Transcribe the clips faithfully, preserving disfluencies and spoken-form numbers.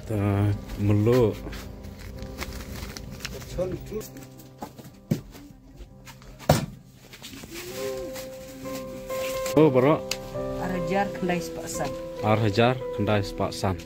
Ta melo. Oh, baroh. Ar hajar khyndai spah san. Ar hajar khyndai spah san.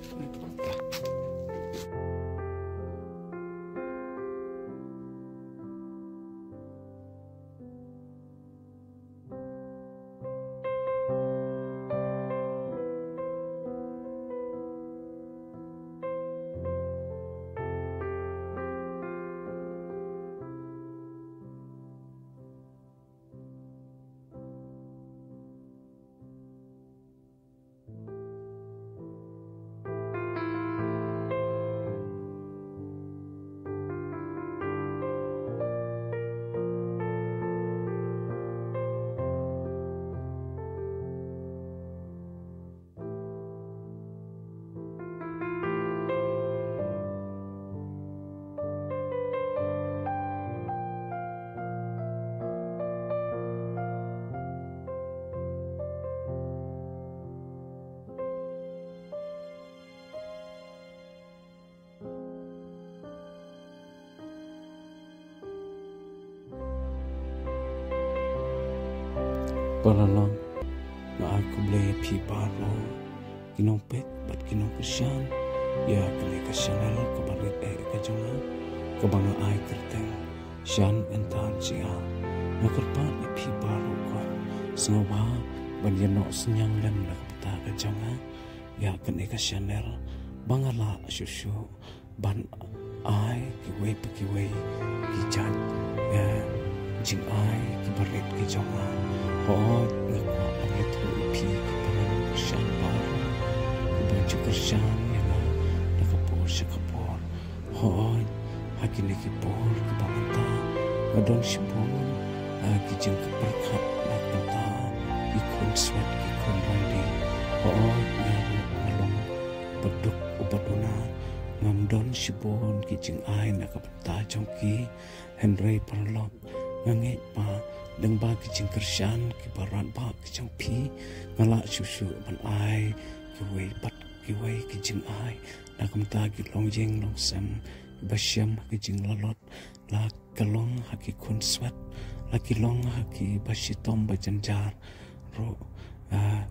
Paralok, nga ai khublei ïa phi baroh ki nongpeit bad ki nongkyrshan ïa kane ka channel kaba rit eh ka jong nga, kaba nga ai kyrteng Shan Entan Jia. Nga kyrpad ïa phi baroh ko, sngewbha ban ïa noh synñiang lem na ka bynta ka jong nga ïa kane ka channel, ba nga lah shuh shuh ban ai kiwei pa kiwei ki jait, eh, jingai kiba rit ki jong nga. Hooid, nga kwah ban ïathuh ïa phi ki para nongkyrshan baroh kiba ju kyrshan ïa nga na ka por sha ka por. Hooid, ha kine ki por kiba mynta nga don shibun, eh, ki jingpyrkhat na ka bynta ki khun swet ki khun rangli. Hooid, nga ruh nga long baduk u baduna, ngam don shibun ki jingai na ka bynta jong ki. Hynrei paralok, nga ngeit ba lyngba ki jingkyrshan kiba radbah ki jong phi, nga lah shuh shuh ban ai kiwei pat kiwei ki jingai na ka bynta ki longïing longsem kiba shem ha ki jinglalot, la ka long ha ki khun swet, la ki long ha kiba shitom ba jynjar ruh, ah,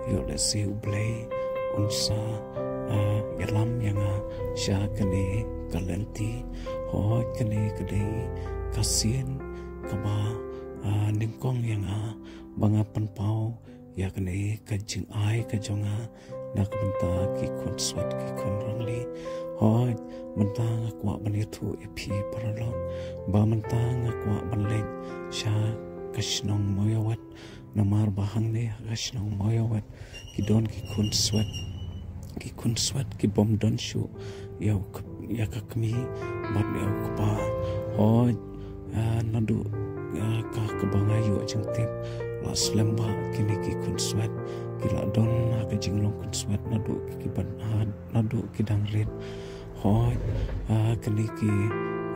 ïoh lehse U Blei un sa, ah, ïalam ïa nga sha kane ka lynti. Hooid, kane ka dei ka sien kaba, ah, nyngkong ïa nga ba nga pynpaw ïa kane ka jingai ka jong nga na ka bynta ki khun swet ki khun rangli. Hooid, mynta nga kwah ban ïathuh ïa phi paralok ba mynta nga kwah ban leit sha ka shnong Mawïawet, namar ba hangne ha ka shnong Mawïawet ki don ki khun swet, ki khun swet ki bym don shuh ïa u kp-, ïa ka kmie bad ïa u kpa. Hooid, ah, naduh, ah, ka, kaba nga ïoh jingtip, la slem ba kine ki khun swet ki la don ha ka jinglong khun swet naduh ki ban, ah, naduh ki dang rit. Hooid, ah, kine ki,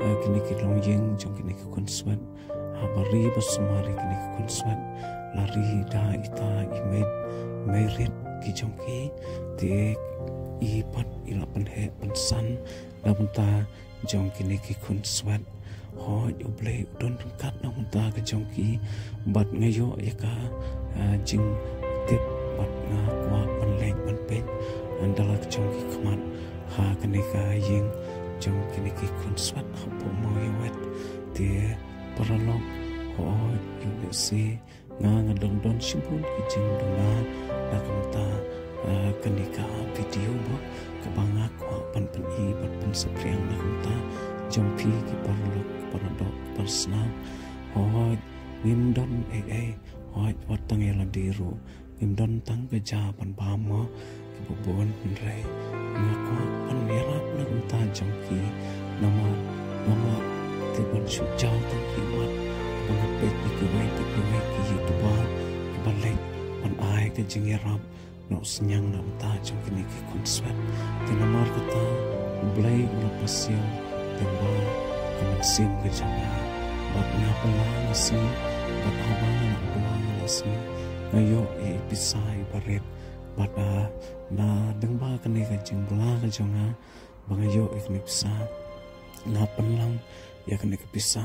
ah, kine ki longïing jong kine ki khun swet, haba ri ba sumar ïa kine ki khun swet, la ri da ita i mei, mei rit ki jong ki, te i pat i la pynheh pynsan na bynta jong kine ki khun swet. Hooid, U Blei u don ryngkat na ka bynta ka jong ki, bad nga ïoh ïa ka, ah, jingtip bad nga kwah ban leit ban peit, ah, da la ka jong ki khmat ha kane ka ïing jong kine ki khun swet hapoh Mawïawet. Te paralok, hooid, ïoh lehse nga, nga dang don shibun ki jingduna na ka bynta, ah, kane ka video mo, kaba nga kwah ban pyni bad pynsaphriang na ka bynta jong phi ki paralok, ki paradoh, ki parasnam. Hooid, ngim don ei ei, hooid, wat tang ïa lade ruh ngim don tang ka ja ban bam mo, kiba bun, hynrei nga kwah ban ïarap na ka bynta jong ki, namar ngam lah te ban shu jaw tang ki mat ba nga peit ïa kiwei pa kiwei ki YouTuber kiba leit ban ai ka jingïarap noh synñiang na ka bynta jong kine ki khun swet. Te namar kata U Blei u la pasiaw tang ba ka mynsiem ka jong nga, bad nga pynlah nga sngi, bad haba nga la pynlah nga la sngi, nga ïoh ïa i pisa iba rit, bad, ah, na lyngba kane ka jingpynlah ka jong nga, Ba nga ïoh ïa kane ka pisa, nga pynlang ïa kane ka pisa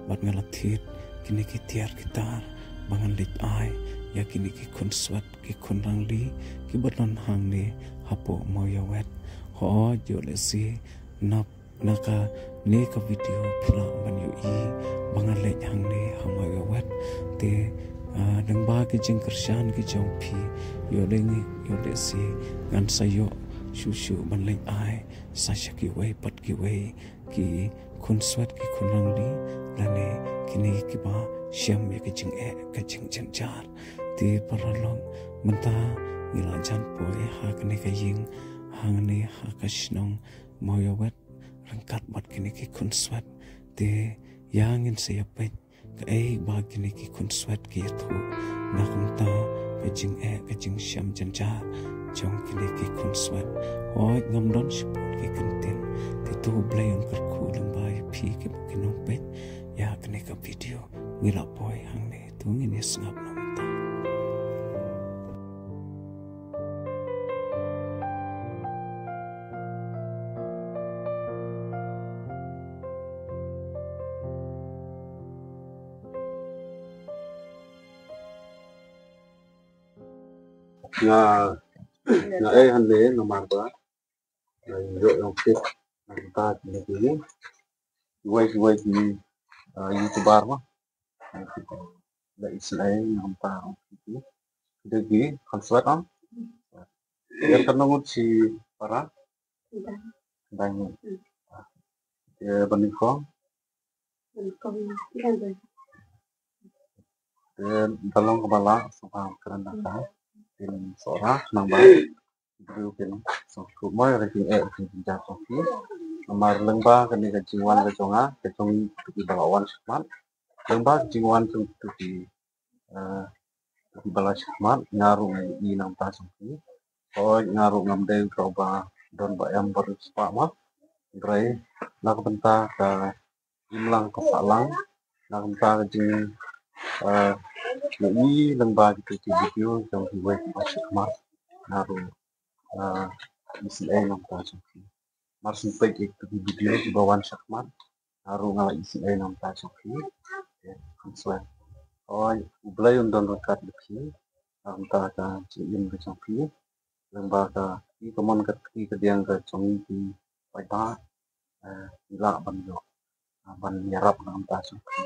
bad nga la thied kine ki tiar ki tar ba ngan leit ai ïa kine ki khunswet ki khunrangli kiba don hangne hapoh Mawïawet. Hooid, ïoh lehse nap na kane ka video phi lah ban ïohi ba nga leit hangne ha Mawïawet. Te, ah, lyngba ki jingkyrshan ki jong phi, ïoh lehse, ïoh lehse ngan sa ïoh shuh shuh ban leit ai sa sha kiwei pat kiwei ki khunswet ki khunrangli lane kine kiba shem ïa ka jingeh ka jingjynjar. Te paralok, mynta ngi la jan poi ha kane ka ïing hangne ha ka shnong Mawïawet ryngkat bad kine ki khunswet. Te ïa ngin sa ïa peit kaei ba kine ki khunswet ki ïathuh na ka bynta ka jingeh ka jingshem jynjar jong kine ki khunswet. Hooid, ngam don shaphang ki kyntien, te to U Blei un kyrkhu lyngba ïa phi kiba ki nongpeit ïa kane ka video. Ngi la poi hangne, to ngin ïa sngap na mynta. Nga, nga ei hangne namar ba nga ïoh ïa u tip na ka bynta kine ki, kiwei kiwei ki, ah, YouTuber ma. La isynei na ka bynta ki, ki dei ki khunswet. Ïa katno ngut shi para? Dang. Ïa ba nyngkong? Te da long kaba lah sngewbha kren da ka. Te Sohra, nang ba briew kin sngewthuh mo ïa ka jingeh ka jingjynjar jong ki. Namar lyngba kane ka jingwan ka jong nga, ka jong ngi kiba la wan shakhmat, lyngba ka jingwan jong kito ki, eh, kiba la shakhmat, nga ruh nga ïohi na ka bynta jong ki. Hooid, nga ruh ngam dei uta uba don ba em ba riewspah ma. Hynrei na ka bynta ka imlang ka sahlang, na ka bynta ka jing, eh, ïohi lyngba kito ki video jong kiwei kiba shakhmat, nga ruh, eh, isynei na ka bynta jong ki. Mar shu peit ïa kito ki video kiba wan shakhmat, nga ruh nga la isynei na ka bynta jong phi. Te khunswet, hooid, U Blei un don ryngkat bad phi na ka bynta ka jingim ka jong phi. Lyngba ka kti kamon ka kti kadiang ka jong ngi ki paidbah, eh, ngi lah ban ïoh, eh, ban ïarap na ka bynta jong phi.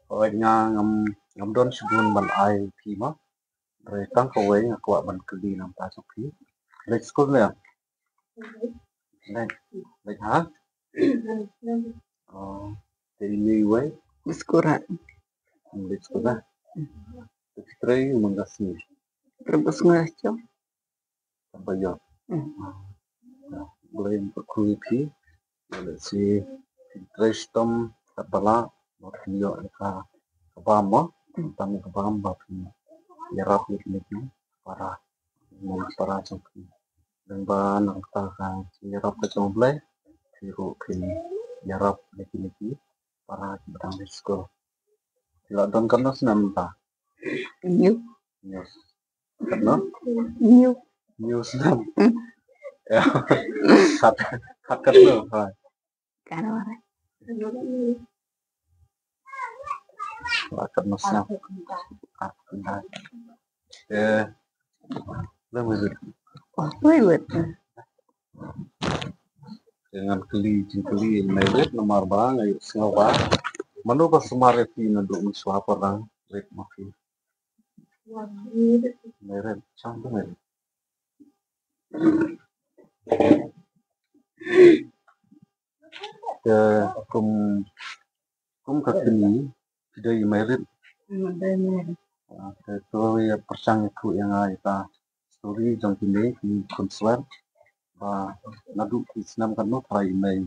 Hooid, nga ngam, ngam don shibun ban ai phi ma. Hynrei tang kawei nga kwah ban kylli na ka bynta jong phi. Leit skul ne? Leit. Leit ha? Oh, te ine iwei? Skul ra. Leit skul ra. Te ki trei man ka sngi? Trei ba sngi jong. Ba ïoh. Hmm. Blei un kyrkhu ïa phi. Lehse phin trei shitom katba lah, ba phin ïoh ïa ka, ka bam mo. Hmm. Tang ïa ka bam ba phin ïarap ïa kine ki para, mon para jong phi. Lyngba na ka bynta ka jingïarap ka jong U Blei, phi ruh phin ïarap ïa kine ki para kiba dang leit skul. Phi la don katno snem mynta? Hynñiew. Hynñiew. Katno? Hynñiew. Hynñiew snem. Hmm. Ïa. Khat, khat katno? Ha. Katno, khat katno snem? Khat khyndai. Eh, lem wei wei. Oh, wei wei. Te ngan kylli jingkylli ïa i Mairit namar ba nga ïohsngew ba mano ba sumar ïa phi naduh mynshuwa, paralok, Mairit, ma phi? Mairit, shong tu Mairit. Te kum, kum ka kynni phi dei i Mairit. Hmm, dei Mairit. Ah, te to ïa pyrshang ïathuh ïa nga ïa ka story jong kine ki khunswet. Ba naduh ki snem katno trai i mei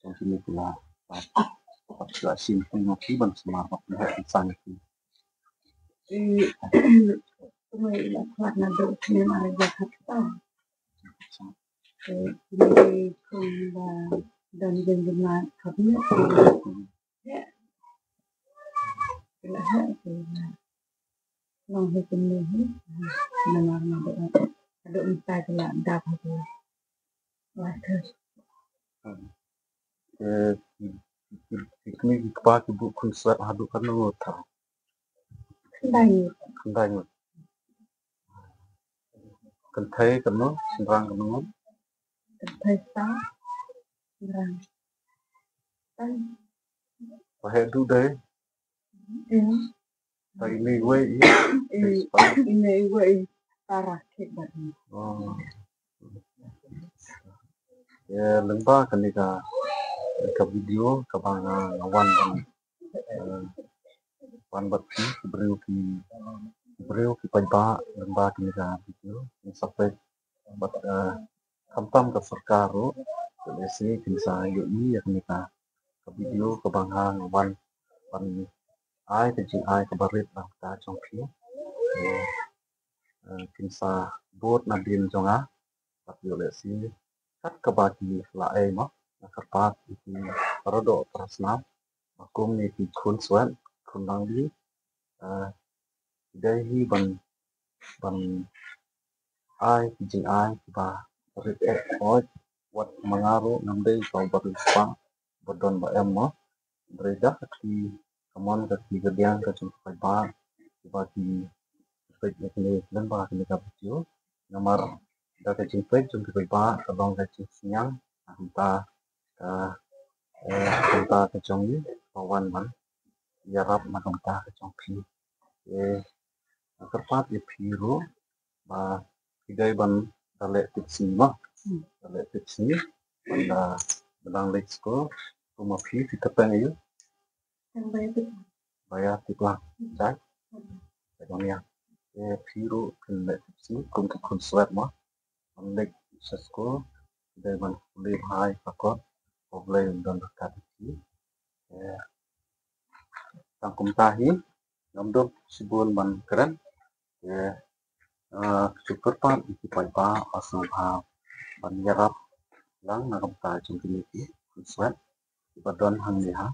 jong kine ki la, ba, ba shu shim pynïoh ki ban sumar ba pynïoh pynsan ki. I, kumne i la khlad naduh snem ar hajar khatar. Te kine ki kum ba don jingduna khatne. Ki la heh, ki la long hi kumne hi. Namar naduh, naduh mynta ki la dap ha ki. Water. Ki, ki, ki, ki kmie ki kpa ki buh khun swet haduh katno ngut thaw? Khyndai ngut. Khyndai ngut. Kynthei katno, shynrang katno ngut? Kynthei saw, shynrang. Ba heh duh dei? Ine iwei i? Ine iwei i para khie bad i. Oh. Ïa, lyngba kane ka, ka video kaba nga, nga wan ban, eh, wan bad phi ki briew ki, ki briew ki paidbah lyngba kane ka video. Ngi sa peit bad, eh, khamtam ka sorkar ruh, lehse kin sa ïohi ïa kane ka, ka video kaba nga, nga wan ban ai ka jingai kaba rit na ka bynta jong phi. Eh, eh, kin sa bud nadien jong nga. Bad ïoh lehse kat kaba ki la ei mo, nga kyrpad ïa ki para doh para snam ba kum ne ki khun swet, khun nangli, eh, ki dei hi ban, ban ai ki jingai kiba rit eh, hooid wat ma nga ruh ngam dei uba riewspah ba don ba em mo. Hynrei da ka kti kamon ka kti kadiang ka jong ki paidbah kiba ki peit ïa kane lyngba kane ka video. Namar da ka jingpeit jong ki paidbah ka long ka jingsngewsih na ka bynta ka, eh, ka bynta ka jong ngi ba wan ban ïarap na ka bynta ka jong phi. Eh, nga kyrpad ïa phi ruh ba phi dei ban da leh tipsngi mo. Hmm. Da leh tipsngi ban da, ba dang leit skul. Kum ma phi, phi kyrteng aïu? Kyrteng Baiatiplang. Baiatiplang. Hmm. Jait? Hmm. Jait Mawniang. Te phi ruh phin leh tipsngi kum ki khun swet mo. Ban leit sha skul, phi dei ban pule bha ïa ka kot, ba U Blei un don ryngkat ïa phi. Te tang kumta hi, ngam don shibun ban kren. Te, ah, shu kyrpad ïa ki paidbah ba sngewbha ban ïarap lang na ka bynta jong kine ki khun swet kiba don hangne ha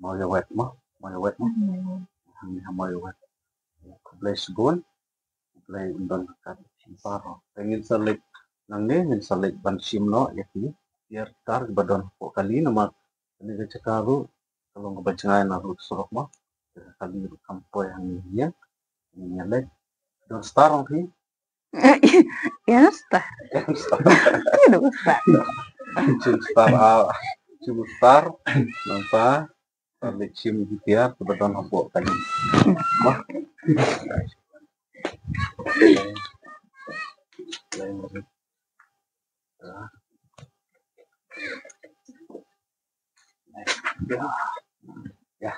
Mawïawet mo, Mawïawet mo. Hmm. Hangne ha Mawïawet. Khublei shibun. U Blei un don ryngkat ïa phi baroh. Te ngin sa leit nangne, ngin sa leit ban shim noh ïa ki tiar tar kiba don hapoh kali namar kane ka jaka ruh ka long kaba jngai na rud surok mo. Te ka kali ruh kam poi hangne ïa. Ngin ïa leit. Don star ong phi? Ïa star. Ïa star. Ïa star. Jim star, ah, jim star. Namar Sa leit shim ïa ki tiar kiba don hapoh kali. Bah. Ya. Ya.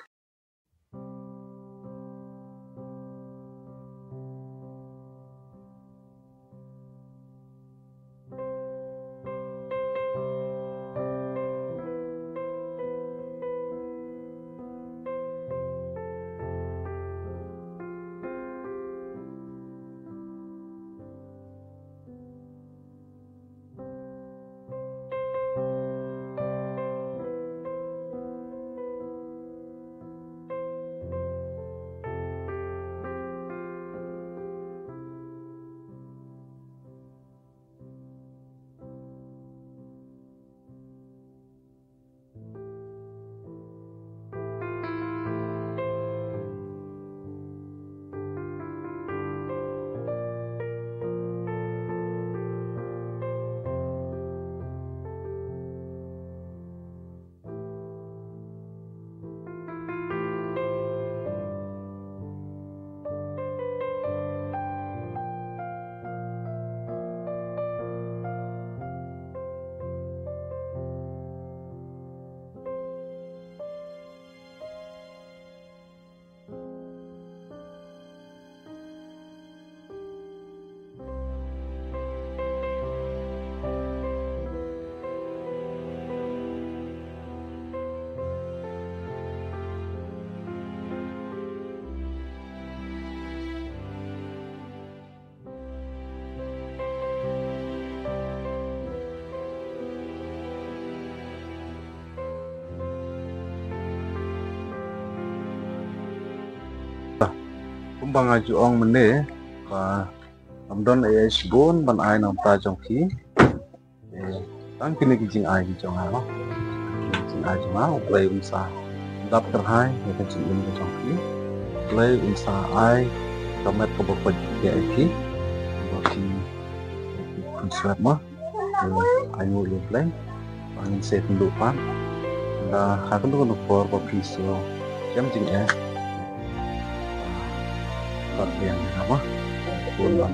Kumba nga ju ong mynne, ba ngam don ei ei shibun ban ai na ka bynta jong phi. Eh, Tang kine ki jingai ki jong nga, ki jingai jong nga, U Blei un sa dap kyrhai ïa ka jingim ka jong phi. U Blei un sa ai ka met kaba koit ïa phi, ba phi phin sngewbha. Ai nguh ïa U Blei ba ngin sa ïakynduh pat. Da ha kano kano ka por ba phi sngew kem jingeh, pat biang ïa nga, bun ban